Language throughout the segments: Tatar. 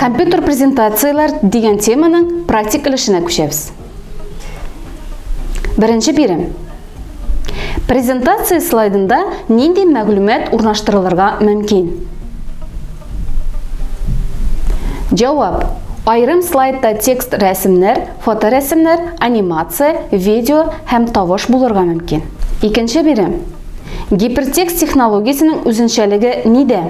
Компьютер презентацияләр дигән теманың практик өлешенә күчәбез. Беренче бирем. Презентация слайдында нинди мәгълүмат урнаштырылырга мөмкин? Җавап. Аерым слайдта текст рәсемнәр, фоторәсемнәр, анимация, видео һәм тавыш булырга мөмкин. Икенче бирем. Гипертекст технологиясенең үзенчәлеге нидә?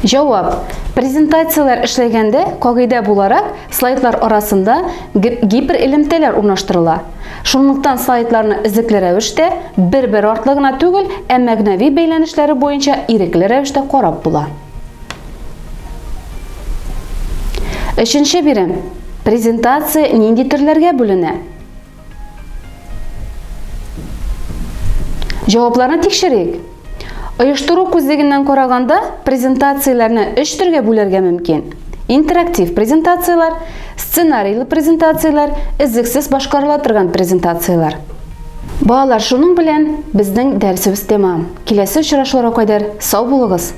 Җавап. Презентацияләр эшләгәндә, кагыйдә буларак, слайдлар арасында гиперэлемтәләр урнаштырыла. Шунлыктан слайдларны эзлекле рәвештә, бер-бер артлы гына түгел, ә мәгънәви бәйләнешләре буенча ирекле рәвештә карап була. Өченче бирем. Презентация нинди төрләргә бүленә? Җавапларны тикшерик. Оештыру күзлегеннән караганда, презентацияләрне өч төргә бүләргә мөмкин. Интерактив презентацияләр, сценарийлы презентацияләр, эзлексез башкарыла торган презентацияләр. Балалар, шуның белән безнең дәресебез тәмам. Киләсе очрашуларга кадәр сау булыгыз!